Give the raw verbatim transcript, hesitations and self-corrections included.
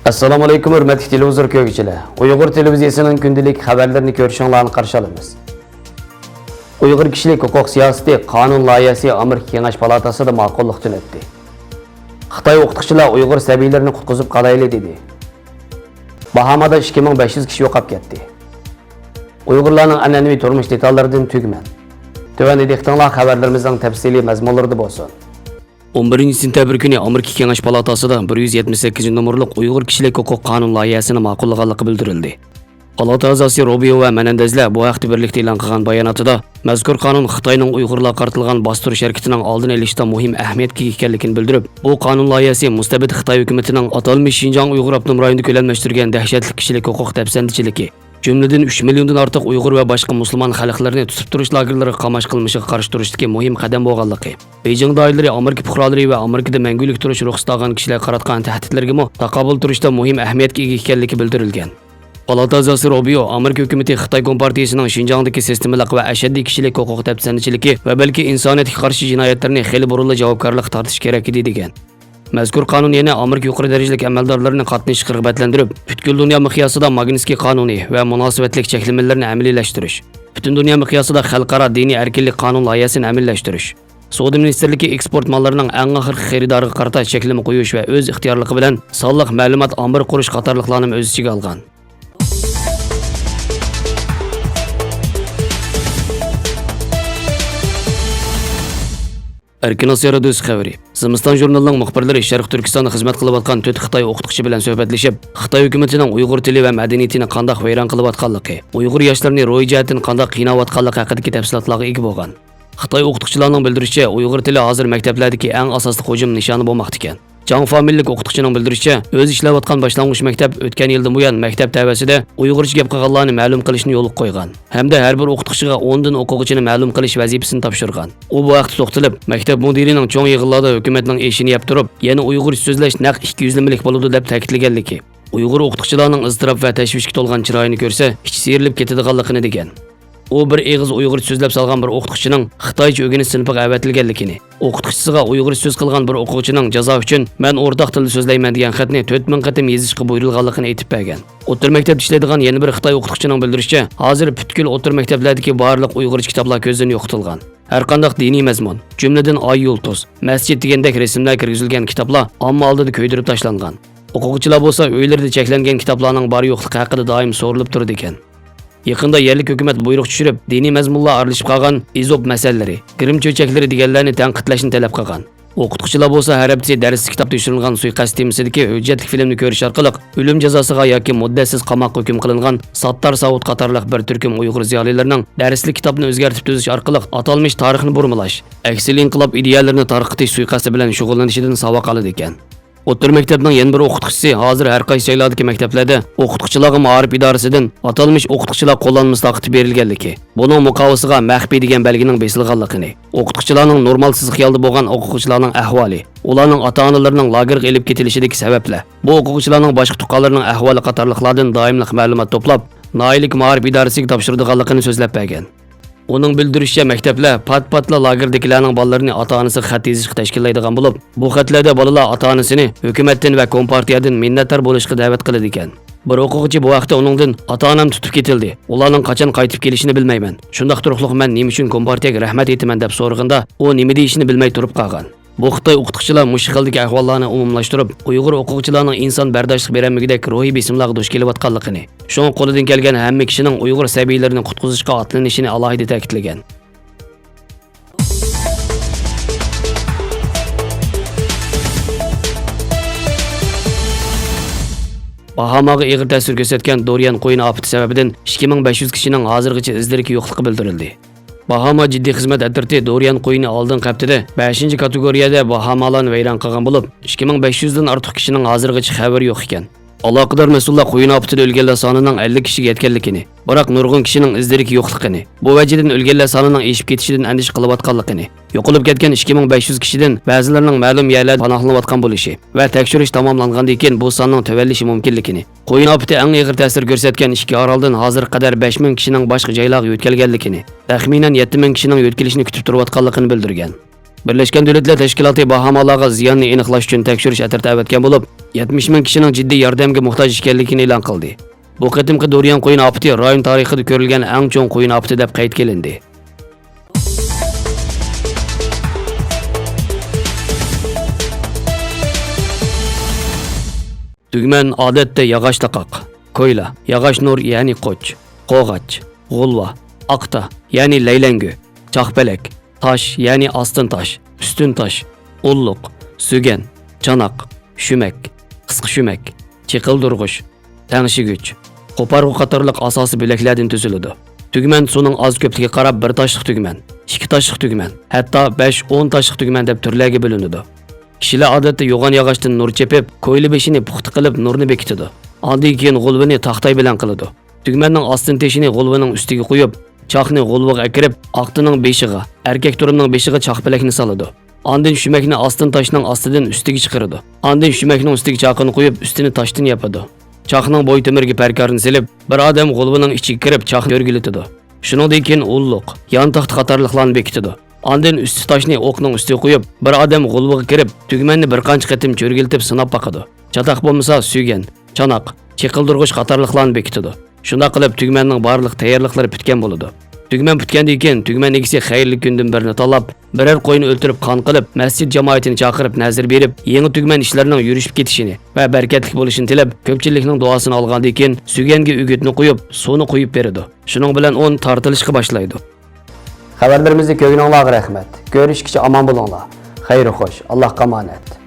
ئەسسالامۇئەلەيكۇم، ھۆرمەتلىك تېلېۋىزور كۆرگۈچىلەر! ئۇيغۇر تېلېۋىزىيەسىنىڭ كۈندىلىك خەۋەرلىرىنى كۆرۈشۈڭلارنى قارشى ئالىمىز. ئۇيغۇر كىشىلىك ھوقۇق سىياسىتى قانۇن لايىھەسى ئامېرىكا كېڭەش پالاتاسىدا ماقۇللۇقتىن ئۆتتى. خىتاي ئوقۇتقۇچىلار ئۇيغۇر سەبىيلىرىنى قۇتقۇزۇپ قالايلى دېدى. باھامادا ئىككى مىڭ بەش يۈز كىشى يوقاپ كەتتى. ئۇيغۇرلارنىڭ ئەنئەنىۋى تۇرمۇش دېتاللىرىدىن تۈگىمەن. تۆۋەندە دىققىتىڭلار خەۋەرلىرىمىزنىڭ تەپسىلىي مەزمۇنلىرىدا بولسۇن. ئون بىرىنچى سېنتەبىر كۈنى ئامېرىكا كېڭەش پالاتاسىدا بىر يۈز يەتمىش سەككىزىنچى نومۇرلۇق ئۇيغۇر كىشىلىك ھوقۇق قانۇن لايىھەسىنى ماقۇللىغانلىقى بىلدۈرۈلدى. پالاتا ئەزاسى روبىيو ۋە مېنېندېزلەر بۇ ھەقتە بىرلىكتە ئېلان قىلغان باياناتىدا، مەزكۇر قانۇن خىتاينىڭ ئۇيغۇرلارغا قارىتىلغان باستۇرۇش ھەرىكىتىنىڭ ئالدىنى ئېلىشتا مۇھىم ئەھمىيەتكە ئىگە ئىكەنلىكىنى بىلدۈرۈپ، بۇ قانۇن لايىھەسى مۇستەبىت خىتاي ھۆكۈمىتىنىڭ ئاتالمىش شىنجاڭ ئۇيغۇر ئاپتونوم رايونىدا كۆلەملەشتۈرگەن دەھشەتلىك كىشىلىك ھوقۇق دەپسەندىچىلىكى، جۈملىدىن ئۈچ مىليوندىن ئارتۇق ئۇيغۇر ۋە باشقا مۇسۇلمان خەلقلىرىنى تۇتۇپ تۇرۇش لاگېرلىرىغا قاماش قىلمىشىغا قارشى تۇرۇشتىكى مۇھىم قەدەم بولغانلىقى، بېيجىڭ دائىرىلىرى ئامېرىكا پۇقرالىرى ۋە ئامېرىكىدا مەڭگۈلۈك تۇرۇش رۇخسىتى ئالغان كىشىلەرگە قاراتقان تەھدىتلەرگىمۇ تاقابىل تۇرۇشتا مۇھىم ئەھمىيەتكە ئىگە ئىكەنلىكى بىلدۈرۈلگەن. پالاتا ئەزاسى روبىيو ئامېرىكا ھۆكۈمىتى خىتاي كومپارتىيىسىنىڭ شىنجاڭدىكى سىستېمىلىق ۋە ئەشەددىي كىشىلىك ھوقۇق دەپسەندىچىلىكى ۋە بەلكى ئىنسانىيەتكە قارشى جىنايەتلىرىنى خېلى بۇرۇنلا جاۋابكارلىققا تارتىشى كېرەك ئىدى، دېگەن. مەزكۇر قانۇن يەنە ئامېرىكا يۇقىرى دەرىجىلىك ئەمەلدارلىرىنى قاتنىشىشقا رىغبەتلەندۈرۈپ، پۈتكۈل دۇنيا مىقياسىدا ماگنىتسكىي قانۇنى ۋە مۇناسىۋەتلىك چەكلىمىلىرىنى ئەمەلىيلەشتۈرۈش، پۈتۈن دۇنيا مىقياسىدا خەلقئارا دىنىي ئەركىنلىك قانۇن لايىھەسىنى ئەمەلىيلەشتۈرۈش، سودا مىنىستىرلىكى ئېكسپورت ماللىرىنىڭ ئەڭ ئاخىرقى خېرىدارىغا قارىتا چەكلىمە قويۇش ۋە ئۆز ئىختىيارلىقى بىلەن سانلىق مەلۇمات ئامبىرى قۇرۇش قاتارلىقلارنىمۇ ئۆز ئىچىگە ئالغان. ئەركىن ئاسىيا رادىيوسى خەۋىرى. زىمىستان ژۇرنىلىنىڭ مۇخبىرلىرى شەرقىي تۈركىستاندا خىزمەت قىلىۋاتقان تۆت خىتاي ئوقۇتقۇچى بىلەن سۆھبەتلىشىپ، خىتاي ھۆكۈمىتىنىڭ ئۇيغۇر تىلى ۋە مەدەنىيىتىنى قانداق ۋەيران قىلىۋاتقانلىقى، ئۇيغۇر ياشلىرىنى روھىي جەھەتتىن قانداق قىيناۋاتقانلىقى ھەققىدىكى تەپسىلاتلارغا ئىگە بولغان. خىتاي ئوقۇتقۇچىلارنىڭ بىلدۈرۈشىچە، ئۇيغۇر تىلى ھازىر مەكتەپلەردىكى ئەڭ ئاساسلىق ھۇجۇم نىشانى بولماقتا ئىكەن. جاڭ فامىلىلىك ئوقۇتقۇچىنىڭ بىلدۈرۈشىچە، ئۆزى ئىشلەۋاتقان باشلانغۇچ مەكتەپ ئۆتكەن يىلدىن بۇيان مەكتەپ تەۋەسىدە ئۇيغۇرچە گەپ قىلغانلارنى مەلۇم قىلىشنى يولغا قويغان ھەمدە ھەر بىر ئوقۇتقۇچىغا ئوندىن ئوقۇغۇچىنى مەلۇم قىلىش ۋەزىپىسىنى تاپشۇرغان. ئۇ بۇ ھەقتە توختىلىپ، مەكتەپ مۇدىرىنىڭ چوڭ يىغىنلاردا ھۆكۈمەتنىڭ ئېشىنى يەپ تۇرۇپ، يەنە ئۇيغۇرچە سۆزلەش نەق ئىككى يۈزلىمىلىك بولىدۇ، دەپ تەكىتلىگەنلىكى، ئۇيغۇر ئوقۇتقۇچىلارنىڭ ئىزتىراپ ۋە تەشۋىشكە تولغان چىرايىنى كۆرسە، ئىچى سىيرىلىپ كېتىدىغانلىقىنى دېگەن. ئۇ بىر ئېغىز ئۇيغۇرچە سۆزلەپ سالغان بىر ئوقۇتقۇچىنىڭ خىتايچە ئۆگىنىش سىنىپىغا ئەۋەتىلگەنلىكىنى، ئوقۇتقۇچىسىغا ئۇيغۇرچە سۆز قىلغان بىر ئوقۇغۇچىنىڭ جازا ئۈچۈن «مەن ئورتاق تىلدا سۆزلەيمەن» دېگەن خەتنى تۆت مىڭ قېتىم يېزىشقا بۇيرۇلغانلىقىنى ئېيتىپ بەرگەن. ئوتتۇرا مەكتەپتە ئىشلەيدىغان يەنە بىر خىتاي ئوقۇتقۇچىنىڭ بىلدۈرۈشىچە، ھازىر پۈتكۈل ئوتتۇرا مەكتەپلەردىكى بارلىق ئۇيغۇرچە كىتابلار كۆزدىن يوقىتىلغان. ھەرقانداق دىنىي مەزمۇن، جۈملىدىن ئاي يۇلتۇز، مەسچىت دېگەندەك رەسىملەر كىرگۈزۈلگەن كىتابلار ئامما ئالدىدا كۆيدۈرۈپ تاشلانغان. ئوقۇغۇچىلار بولسا ئۆيلىرىدە چەكلەنگەن كىتابلارنىڭ بار-يوقلۇقى ھەققىدە دائىم سورىلىپ تۇرىدىكەن. يېقىندا يەرلىك ھۆكۈمەت بۇيرۇق چۈشۈرۈپ، دىنىي مەزمۇنلار ئارىلىشىپ قالغان ئېزوپ مەسەللىرى، گىرىم چۆچەكلىرى دېگەنلەرنى تەنقىدلەشنى تەلەپ قىلغان. ئوقۇتقۇچىلار بولسا ھەر ھەپتىسى دەرستە كىتاب تېپشۇرۇلغان سۇيىقەست تېمىسىدىكى ھۆججەتلىك فىلىمنى كۆرۈش ئارقىلىق ئۆلۈم جازاسىغا ياكى مۇددەتسىز قاماققا ھۆكۈم قىلىنغان ساتتار ساۋۇت قاتارلىق بىر تۈركۈم ئۇيغۇر زىيالىيلىرىنىڭ دەرسلىك كىتابنى ئۆزگەرتىپ تۈزۈش ئارقىلىق ئاتالمىش تارىخنى بۇرمىلاش، ئەكسىل ئىنقىلاب ئىدىيەلىرىنى تارقىتىش سۇيىقەستى بىلەن شۇغۇللىنىشىدىن ساۋاق ئالىدىكەن. ئوتتۇرا مەكتەپنىڭ يەنە بىر ئوقۇتقۇچىسى ھازىر ھەر قايسى جايلاردىكى مەكتەپلەردە ئوقۇتقۇچىلارغا مائارىپ ئىدارىسىدىن ئاتالمىش ئوقۇتقۇچىلار قوللانمىسى تارقىتىپ بېرىلگەنلىكى، بۇنىڭ مۇقاۋىسىغا مەخپىي دېگەن بەلگىنىڭ بېسىلغانلىقىنى، ئوقۇتقۇچىلارنىڭ نورمالسىز خىيالدا بولغان ئوقۇغۇچىلارنىڭ ئەھۋالى، ئۇلارنىڭ ئاتا-ئانىلىرىنىڭ لاگېرغا ئېلىپ كېتىلىشىدىكى سەۋەبلەر، بۇ ئوقۇغۇچىلارنىڭ باشقا تۇغقانلىرىنىڭ ئەھۋالى قاتارلىقلاردىن دائىملىق مەلۇمات توپلاپ، ناھىيەلىك مائارىپ ئىدارىسىگە تاپشۇرىدىغانلىقىنى سۆزلەپ بەرگەن. ئۇنىڭ بىلدۈرۈشىچە، مەكتەپلەر پات-پاتلا لاگېردىكىلەرنىڭ بالىلىرىنى ئاتا-ئانىسىغا خەت يېزىشقا تەشكىللەيدىغان بولۇپ، بۇ خەتلەردە بالىلار ئاتا-ئانىسىنى ھۆكۈمەتتىن ۋە كومپارتىيەدىن مىننەتدار بولۇشقا دەۋەت قىلىدىكەن. بىر ئوقۇغۇچى بۇ ھەقتە ئۇنىڭدىن، «ئاتا-ئانام تۇتۇپ كېتىلدى، ئۇلارنىڭ قاچان قايتىپ كېلىشىنى بىلمەيمەن. شۇنداق تۇرۇقلۇق مەن نېمە ئۈچۈن كومپارتىيەگە رەھمەت ئېيتىمەن؟» دەپ سورىغىندا، ئۇ نېمە دېيىشىنى بىلمەي تۇرۇپ قالغان. بۇ خىتاي ئوقۇتقۇچىلار مۇشۇ خىلدىكى ئەھۋاللارنى ئومۇملاشتۇرۇپ، ئۇيغۇر ئوقۇغۇچىلارنىڭ ئىنسان بەرداشلىق بېرەلمىگۈدەك روھىي بېسىملارغا دۇچ كېلىۋاتقانلىقىنى، شۇڭا قولىدىن كەلگەن ھەممە كىشىنىڭ ئۇيغۇر سەبىيلىرىنى قۇتقۇزۇشقا ئاتلىنىشىنى ئالاھىدە تەكىتلىگەن. باھاماغا ئېغىر تەسىر كۆرسەتكەن دوريان قۇيۇن ئاپىتى سەۋەبىدىن ئىككى مىڭ بەش يۈز كىشىنىڭ ھازىرغىچە ئىز-دېرىكى يوقلۇقى بىلدۈرۈلدى. باھاما جىددىي خىزمەت ئەترىتى دوريان قۇيۇنى ئالدىنقى ھەپتىدە بەشىنچى كاتېگورىيەدە باھامالارنى ۋەيران قىلغان بولۇپ، ئىككى مىڭ بەش يۈزدىن ئارتۇق كىشىنىڭ ھازىرغىچە خەۋىرى يوق ئىكەن. ئالاقىدار مەسئۇللار قۇيۇن ئاپىتىدە ئۆلگەنلەر سانىنىڭ ئەللىك كىشىگە يەتكەنلىكىنى، بىراق نۇرغۇن كىشىنىڭ ئىز-دېرىكى يوقلۇقىنى، بۇ ۋەجىدىن ئۆلگەنلەر سانىنىڭ ئېشىپ كېتىشىدىن ئەندىشە قىلىۋاتقانلىقىنى، يوقىلىپ كەتكەن ئىككى مىڭ بەش يۈز كىشىدىن بەزىلىرىنىڭ مەلۇم يەرلەردە پاناھلىنىۋاتقان بولۇشى ۋە تەكشۈرۈش تاماملانغاندىن كېيىن بۇ ساننىڭ تۆۋەنلىشى مۇمكىنلىكىنى، قۇيۇن ئاپىتى ئەڭ ئېغىر تەسىر كۆرسەتكەن ئىككى ئارالدىن ھازىرغا قەدەر بەش مىڭ كىشىنىڭ باشقا جايلارغا يۆتكەلگەنلىكىنى، تەخمىنەن يەتتە مىڭ كىشىنىڭ يۆتكىلىشىنى كۈتۈپ تۇرۇۋاتقانلىقىنى بىلدۈرگەن. بىرلەشكەن دۆلەتلەر تەشكىلاتى باھامالارغا زىياننى ئېنىقلاش ئۈچۈن تەكشۈرۈش ئەترىتى ئەۋەتكەن بولۇپ، يەتمىش مىڭ كىشىنىڭ جىددىي ياردەمگە موھتاج ئىكەنلىكىنى ئېلان قىلدى. بۇ قېتىمقى دوريان قويۇن ئاپىتى رايون تارىخىدا كۆرۈلگەن ئەڭ چوڭ قويۇن ئاپىتى دەپ قەيت قىلىندى. تۈگمەن ئادەتتە ياغاچ تاقاق، كويلا، ياغاچ نۇر، يەنى قوچ، قوغاچ، غۇلۋا، ئاقتا، يەنى لەيلەڭگۈ، چاقپەلەك، تاش، يەنى ئاستىن تاش، ئۈستۈن تاش، ئۇللۇق، سۈگەن، چاناق، شۈمەك، قىسقا شۈمەك، چېقىلدۇرغۇچ، تەڭشىگۈچ، قوپارغۇ قاتارلىق ئاساسىي بۆلەكلەردىن تۈزۈلىدۇ. تۈگمەن سۇنىڭ ئاز-كۆپلۈكىگە قاراپ بىر تاشلىق تۈگمەن، ئىككى تاشلىق تۈگمەن، ھەتتا بەش، ئون تاشلىق تۈگمەن دەپ تۈرلەرگە بۆلۈنىدۇ. كىشىلەر ئادەتتە يوغان ياغاچتىن نۇر چېپىپ، كويلا بېشىنى پۇختا قىلىپ نۇرنى بېكىتىدۇ. ئاندىن كېيىن غۇلۋىنى تاختاي بىلەن قىلىدۇ. تۈگمەننىڭ ئاستىن تېشىنى غۇلۋىنىڭ ئۈستىگە قويۇپ، چاقنى غۇلۋىغا ئەكىرىپ، ئاقتىنىڭ بېشىغا، ئەركەك تۇرۇمنىڭ بېشىغا چاقپەلەكنى سالىدۇ. ئاندىن شۈمەكنى ئاستىن تاشنىڭ ئاستىدىن ئۈستىگە چىقىرىدۇ. ئاندىن شۈمەكنىڭ ئۈستىگە چاقىنى قويۇپ، ئۈستىنى تاشتىن ياپىدۇ. چاقنىڭ بوي تۆمۈرىگە پەركارنى سېلىپ، بىر ئادەم غۇلۋىنىڭ ئىچىگە كىرىپ، چاقنى چۆرگىلىتىدۇ. شۇنىڭدىن كېيىن ئۇللۇق، يان تاختا قاتارلىقلارنى بېكىتىدۇ. ئاندىن ئۈستى تاشنى ئوقنىڭ ئۈستىگە قويۇپ، بىر ئادەم غۇلۋىغا كىرىپ، تۈگمەننى بىر قانچە قېتىم چۆرگىلىتىپ سىناپ باقىدۇ. چاتاق بولمىسا، سۈگەن، چاناق، چېقىلدۇرغۇچ قاتارلىقلارنى بېكىتىدۇ. شۇنداق قىلىپ، تۈگمەننىڭ بارلىق تەييارلىقلىرى پۈتكەن بولىدۇ. تۈگمەن پۈتكەندىن كېيىن، تۈگمەن ئىگىسى خەيرلىك كۈندىن بىرنى تاللاپ، بىرەر قوينى ئۆلتۈرۈپ، قان قىلىپ، مەسچىت جامائىتىنى چاقىرىپ، نەزىر بېرىپ، يېڭى تۈگمەن ئىشلىرىنىڭ يۈرۈشۈپ كېتىشىنى ۋە بەرىكەتلىك بولۇشىنى تىلەپ، كۆپچىلىكنىڭ دۇئاسىنى ئالغاندىن كېيىن، سۈگەنگە ئۆگۈتنى قويۇپ، سۇنى قويۇپ بېرىدۇ. شۇنىڭ بىلەن ئون تارتىلىشقا باشلايدۇ. خەۋەرلىرىمىزنى كۆرگىنىڭلارغا رەھمەت. كۆرۈشكىچە ئامان بولۇڭلار. خەير خوش، ئاللاھقا ئامانەت.